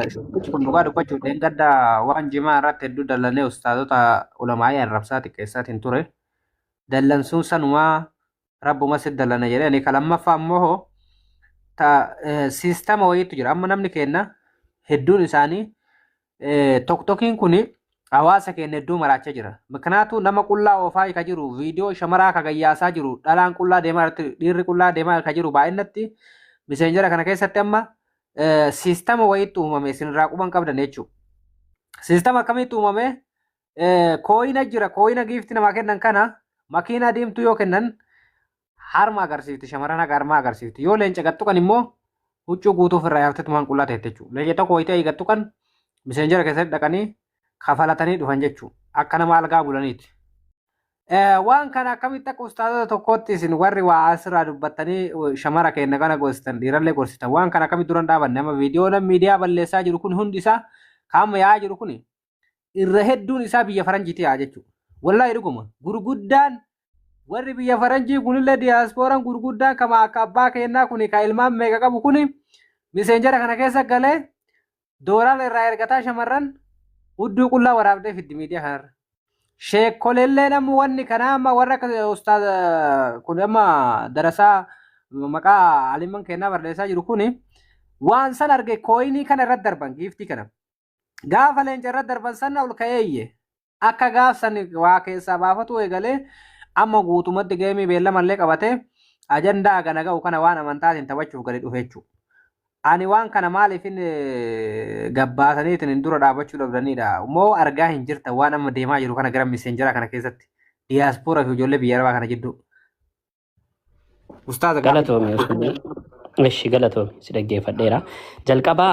Shukkichi kun dhugaa dubbachuuf dheengadda waan jimaa irratti hedduu dallanee ustaazota ulamaa'ii arrabsaa xiqqeessaatiin ture. Dallansuun sanumaa rabbuma si dallana jedhee ka lammaffaa immoo ta siistama wayiitu jira. Amma namni keenya hedduun isaanii toktokiin kun hawaasa keenya hedduu maraachaa jira. Miknaatuu nama qullaa oofaa ka jiru viidiyoo shamaraa ka gayyaasaa jiru dhalaan qullaa deemaa jirti dhiirri qullaa deemaa ka jiru baay'inatti miseenjera kana keessatti amma siistama wayiitu uumame isinirraa quban qabdan jechuudha. Siistama akkamitti uumame? Kooyina jira kooyina giifti namaa kennan kana makiinaa diimtuu yoo kennan harma agarsiifti shamarran haga harmaa agarsiifti yoo leenca gattu kan immoo huccuu guutuu ofirraa yaaftetumaan qullaa teette jechuudha. Leenca tokko wayitee gattu kan miseenjera keessatti dhaqanii kafalatanii dhufan jechuudha. Akka nama algaa bulaniiti. Waan kana akkamitti akka ustaazota tokkootti isin warri waa asirraa dubbattanii shamara keenya kana gorsitan dhiirallee gorsitan waan kana akkamitti duran dhaabanne amma viidiyoo nam miidiyaa balleessaa jiru kun hundi isaa kaama yaa'aa jiru kun irra hedduun isaa biyya faranjiiti yaa'a jechuudha. Wallaahi dhuguma gurguddaan warri biyya faranjii kunillee diyaaspooraan gurguddaan kama akka abbaa keenyaa kun ka ilmaan meeqa qabu kun miseenjera kana keessa galee doolaara irraa ergataa shamarran hudduu qullaa waraabdee fiddi miidiyaa kanarra. Sheekkoleellee namni wanni kanaa amma warra akka ustaaz kun amma darasaa maqaa alimman kennaa barreessaa jiru kun waan san arge kooyinii kana irratti darban giiftii kana. Gaafa leenca irratti darban sana ol ka'eeyye akka gaaf san waa keessaa baafatu eegalee amma guutumatti geemii beellamallee qabatee ajandaa gana ga'u kana waan amantaatiin taphachuuf gadi dhufe jechuudha. Ani waan kana maaliifin gabbaasaniitiin hin dura dhaabachuu dhabdanidha. Moo argaa hin jirtan waan amma deemaa jiru kana gara miseenjaraa kana keessatti diyaaspooraa fi ijoollee biyya arabaa kana jidduu. Ustaaza gaaffii. Galatoomi Usman. Ishi galatoomi si dhaggeeffadheera. Jalqabaa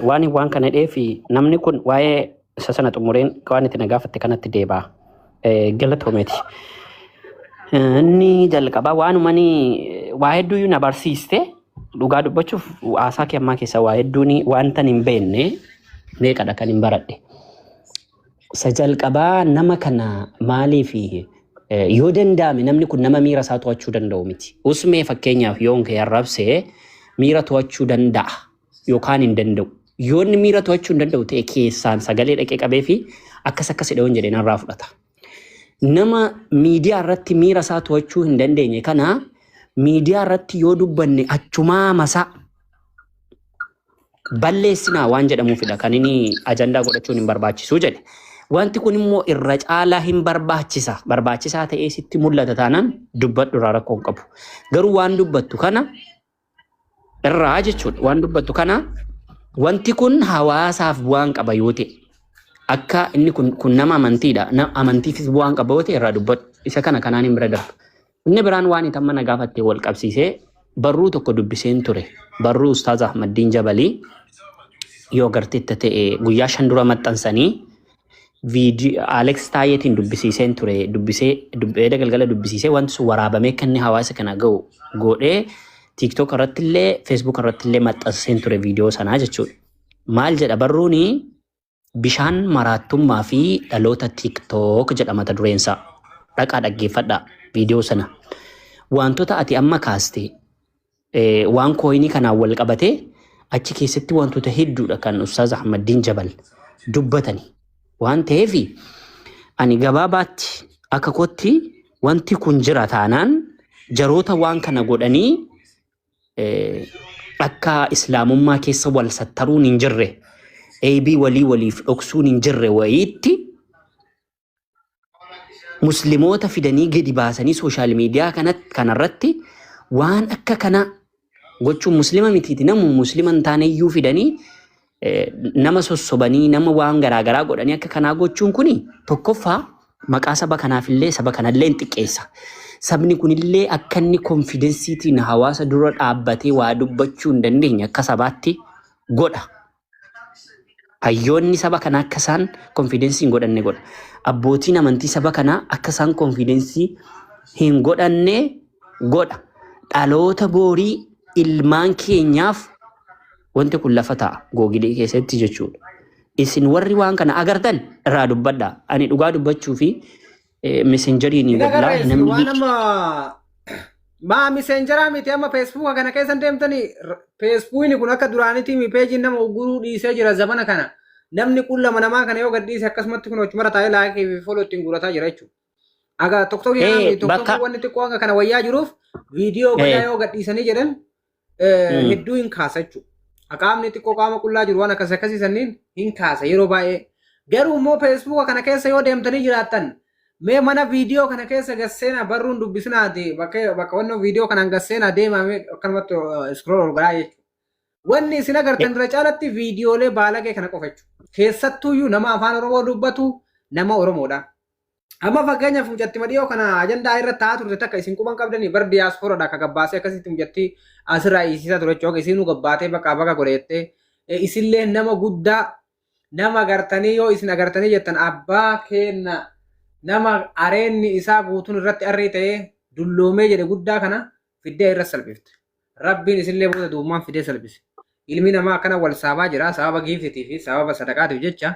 waan kana dheefi namni kun waa'ee isa sana xumureen waan itti na gaafatte kanatti deebi'a. Galatoomeeti. Inni jalqabaa waanumani waa hedduuyyuu na barsiiste dhugaa dubbachuuf haasaa kee ammaa keessa waa hedduun wanta hin beekne meeqadha kan hin baradhe. Isa jalqabaa nama kana maaliif yoo danda'ame namni kun nama miira isaa to'achuu danda'u miti. Usmee fakkeenyaaf yoon kee arrabsee miira to'achuu danda'a yookaan hin danda'u. Yoo inni miira to'achuu hin danda'u ta'e keessaan sagalee dhaqee qabee fi akkas akkas jedhee jedhee narraa fudhata. Nama miidiyaa irratti miira isaa to'achuu hin dandeenye kana miidiyaa irratti yoo dubbanne achumaa masaa balleessinaa waan jedhamuufidha kan inni ajandaa godhachuun hin barbaachisu jedhe. Wanti kun immoo irra caalaa hin barbaachisa. Barbaachisaa ta'ee sitti mul'ata taanaan dubbadhu irraa rakkoo hin qabu. Garuu waan dubbattu kana irraa jechuudha. Waan dubbattu kana wanti kun hawaasaaf bu'aan qaba yoo ta'e akka inni kun nama amantiidha. Amantiifis bu'aan qaba yoo ta'e irraa dubbadhu. Isa kana kanaan hin bira darba. Inni biraan waan itti amma na gaafatte wal qabsiisee barruu tokko dubbiseen ture. Barruu Ustaaz Ahmaddiin Jabalii yoo agarteetta ta'e guyyaa 5 dura maxxansanii viidiyoo Alex Taayeetiin dubbisiiseen ture. Dubbisee dubbeeda galgala dubbisiisee wanti sun waraabamee akka inni hawaasa kana ga'u godhee TikTok irratti illee Facebook irratti illee maxxanseen ture viidiyoo sanaa jechuudha. Maal jedha barruuni? Bishaan maraattummaa fi dhaloota TikTok jedha mata dureensaa. Dhaqaa dhaggeeffadhaa viidiyoo sana. Wantoota ati amma kaaste waan kooyinii kanaan wal qabatee achi keessatti wantoota hedduudha kan Ustaaz Ahmaddiin Jabal dubbatani. Waan ta'eef ani gabaabaatti akka kootti wanti kun jira taanaan jaroota waan kana godhanii akka islaamummaa keessa wal sattaruun hin jirre eebii walii waliif dhoksuun hin jirre wayiitti muslimoota fidanii gadi baasanii sooshaal miidiyaa kanarratti waan akka kana gochuun muslima mitiiti namu muslima hin taane iyyuu fidanii nama sossobanii nama waan garaagaraa godhanii akka kanaa gochuun kuni tokkoffaa maqaa saba kanaafillee saba kanallee hin xiqqeessa. Sabni kunillee akka inni konfidensiitiin hawaasa dura dhaabbatee waa dubbachuu hin dandeenye akka sabaatti godha. Hayyoonni saba kanaa akka isaan konfidensii hin godhanne godha. Abbootiin amantii saba kanaa akka isaan konfidensii hin godhanne godha. Dhaloota boorii ilmaan keenyaaf wanti kun lafa ta'a googilii keessatti jechuudha. Isin warri waan kana agartan irraa dubbadhaa. Ani dhugaa dubbachuu fi messenjeriin Hin agarre wallaahi isin namni waan amma Maa Messengeraa miti, amma Facebooka kana keessa deemtanii, Facebookni kun akka duraanitti mi peejiin nama ugguruu dhiisee jira zamana kana. Namni qullama namaa kana yoo gadhiise akkasumatti kun hojii taa'ee likeii fi follow ittiin guurataa jira jechuudha. Aga TikTokii kana miti, TikTokii wanni xiqqoo hanga kana wayyaa jiruuf viidiyoo badaa yoo gadhiisanii jedhan hedduu hin kaasa jechuudha. Qaamni xiqqoo qaama qullaa jiru waan akkas akkasii sanniin hin kaasa yeroo baay'ee. Garuu immoo Facebooka kana keessa yoo deemtanii jiraattan, mee mana viidiyoo kana keessa gasseenaa, barruun dubbisinaati, bakka bakka wannan viidiyoo kanaan gasseenaa deemaa, mee akkanumatti scroll ol godhaa jechuudha. Wanni isin agartan irra caalatti viidiyoolee baalagee kana qofa jechuudha. Keessattuyyuu nama afaan Oromoo dubbatu, nama Oromoodha. Amma fakkeenyaaf mucatti dhiyoo kana ajandaa irra taa'aa turte takka isin quban qabdanii bar, diyaaspooradha akka gabbaasee akkasitti mucatti asirraa hiisisaa ture jechuudha. Isinuu gabbaatee bakka bakka godheettee isillee nama guddaa, nama agartanii yoo isin agartanii jettan abbaa keenna, nama areenni isaa guutuun irratti arrii ta'ee dulloomee jedhe guddaa kana fiddee irra salphifte. Rabbiin isillee booda duumaan fidee salphise. Ilmi namaa akkana wal saabaa jira sababa giiftitii fi sababa sadaqaatiif jecha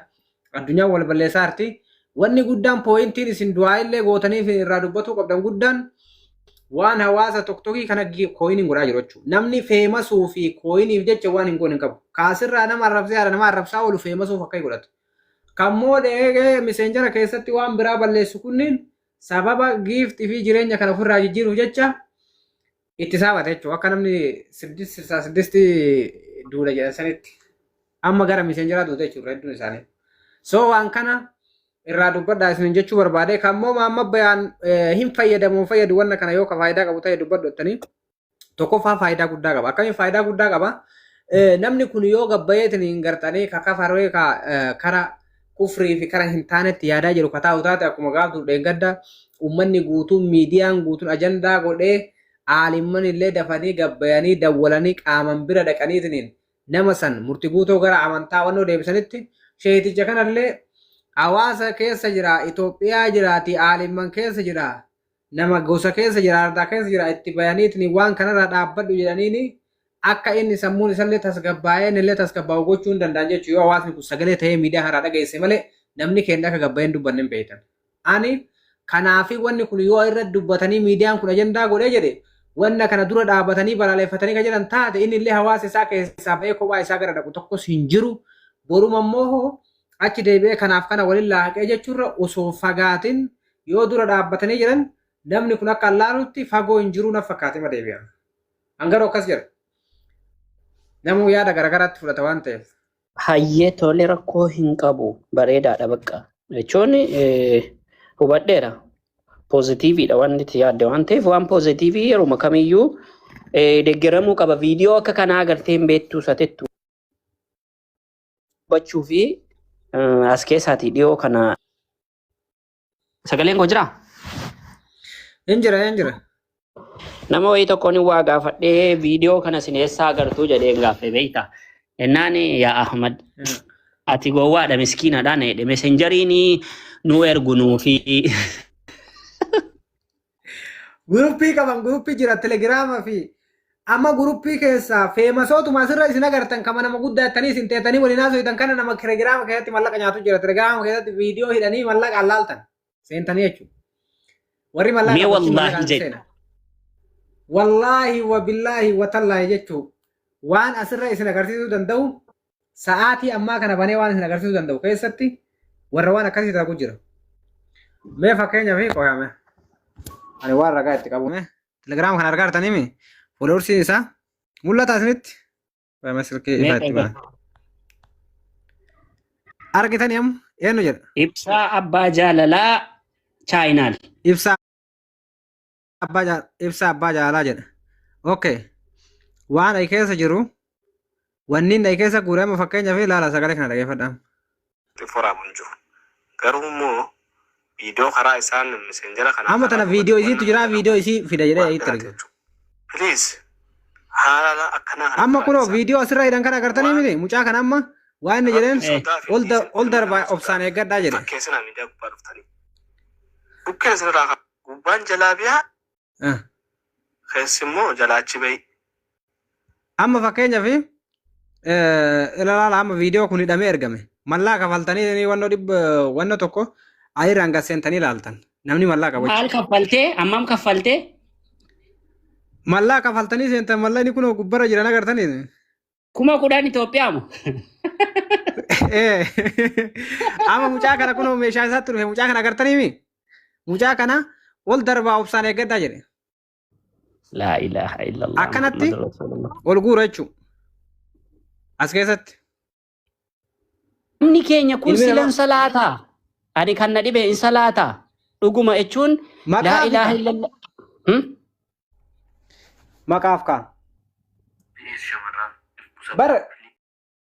addunyaan wal balleessaa jirti. Wanni guddaan, pointiin isin du'aa illee gootanii fi irraa dubbatuu qabdan guddaan, waan hawaasa TikTokii kana coiniin godhaa jiru jechuudha. Namni famousuu fi coiniif jecha waan hin goone hin qabu. Kaasirraa nama arrabsee haadha nama arrabsaa oolu famousuuf akka godhatu. Kammoo dheegee Messengera keessatti waan biraa balleessu kunniin sababa giiftii fi jireenya kana ofirraa jijjiiruuf jecha itti saabata jechuudha. Akka namni siddist silsaa siddisti duudha jedhan sanitti amma gara Messengeraa duuta jechuudha hedduun isaanii. So waan kana irraa dubbadhaa isin jechuu barbaade. Kammoo maamma bayaan hin fayyadamu, hin fayyadu, wanna kana yoo ka faayidaa qabu ta'e dubbadhu jettanii, tokkoffaa faayidaa guddaa qaba. Akkamiin faayidaa guddaa qaba? Namni kun yoo gabbayeetiin hin gartanii ka kafaree ka kara kufrii fi kara hin taanetti yaadaa jiru ka taa'u taate, akkuma gaaf dur dheengadda uummanni guutuun, miidiyaan guutuun ajandaa godhee, aalimman illee dafanii gabbayanii dawwalanii qaaman bira dhaqaniitiin nama san murti guutoo gara amantaa wannoo deebisanitti, sheeticha kanallee hawaasa keessa jira, Itoophiyaa jiraati, aalimman keessa jira, nama gosa keessa jira, ardaa keessa jira, itti bayaniitiin waan kanarraa dhaabbadhu jedhaniini akka inni sammuun isallee tasgabbaa'ee inni illee tasgabbaa'u gochuu hin danda'an jechuudha. Yoo hawaasni kun sagalee ta'ee miidiyaa kanarraa dhageesse malee namni keenya akka gabbayeen dubbanne hin beektan. Ani kanaafi wanni kun yoo irra dubbatanii miidiyaan kun ajandaa godhee jedhe, wanna kana dura dhaabbatanii balaaleffatanii kan jedhan taate, inni illee hawaasa isaa keessaa ba'ee kophaa isaa gara dhaqu tokkos hin jiru. Boruma immoo achi deebi'ee kanaaf kana waliin laaqee jechuurra osoo fagaatin yoo dura dhaabbatanii jiran, namni kun akka allaalutti fagoo hin jiru na fakkaate ma deebi'a. Hangaroo akkas jedha. Namuu yaada garaagaraatti fudhata waan ta'eef. Hayyee, tole, rakkoo hin qabu, bareedaadha bakka. Jechuun hubadheera. Positiveiidha waan itti yaadde waan ta'eef, waan positiveii yeruma kamiyyuu deeggaramuu qaba. Viidiyoo akka kanaa agartee hin beektu satettu dubbachuu fi as keessaatii dhiyoo kana sagaleen koo jiraa? Hin jira, hin jira. Nama wayii tokkoon waa gaafadhee, viidiyoo kana isin eessaa agartuu jedheen gaaffe beekta. Ennaan, "Yaa Ahmad, ati gowwaadha, miskiinadha," na jedhe. Messengeriin nu ergu nuufi. Groupii qaban, groupii jira Telegrama fi amma groupii keessaa famousootuma asirra isin agartan kama nama guddaa jettanii isin teetanii waliin haasoftan kana, nama Telegrama keessatti mallaqa nyaatu jira. Telegrama keessatti viidiyoo hidhanii mallaqa allaaltan seentanii jechuudha. Warri mallaqa Mee gochuu wallaahi mallaqaan jedhi. seena. Wallaahi wa billaahi wa tallaahi jechuun waan asirra isin agarsiisuu danda'u, sa'aatii ammaa kana banee waan isin agarsiisuu danda'u keessatti warra waan akkasii dalagu jira. Mee fakkeenyaaf qoyame. Ani waan ragaa itti qabu. Telegram kana argaa jirtanii mi? Followersiin isaa mul'ata isinitti? Qoyame, silkii ifaa itti bana. Argitanii amma eenyu jedha? Ibsaa Abbaa Jaalalaa Chaayinaal. Ibsaa Abbaa Jaalalaa jedha. Okay. Waan ayi keessa jiru, wanni inni ayi keessa guure, amma fakkeenyaaf ilaala, sagalee kana dhageeffadhaa. Foraamu hin jiru. Garuu immoo viidiyoo karaa isaan Messengera kana Amma tana viidiyoo isiitu jira, viidiyoo isii fida jedhee waan itti biraati arge. jechuudha. Please, haala akkanaa kana Amma kunoo viidiyoo asirra hidhan kana agartanii miti, mucaa kana amma waan inni jedheen ol darbaa obsaan eeggadhaa jedhe. Fakkeessinaa miidiyaa gubbaa dhuftanii. Bukkeen isinirraa gubbaan jalaa biyaa keessi immoo jalaa achi bahi. Amma fakkeenyaaf ilaala, amma viidiyoo kun hidhamee ergame. Mallaa kafaltanii wannoo dhibba wannoo tokko ayirraan gad seentanii ilaaltan. Namni mallaa qabu Maal kaffaltee? Ammam kaffaltee? Mallaa kafaltanii seentan mallaqni kunoo gubbara jiran agartanii. 10,000 Itoophiyaa moo? Ee. Amma mucaa kana kunoo meeshaa isaatti dhufe mucaa kana agartaniimi. Mucaa kana ol darbaa obsaan eeggadhaa jedhe. Laa ilaaha illallah Akkanatti Muhammadu Rasulullah. ol guura jechuudha. As keessatti. Namni keenya kun Ilmi sila namaa hin salaataa. Ani kan na dhibe hin salaataa. Dhuguma jechuun laa maqaaf ilaaha kaa. illallah. Maqaaf kaa. Bar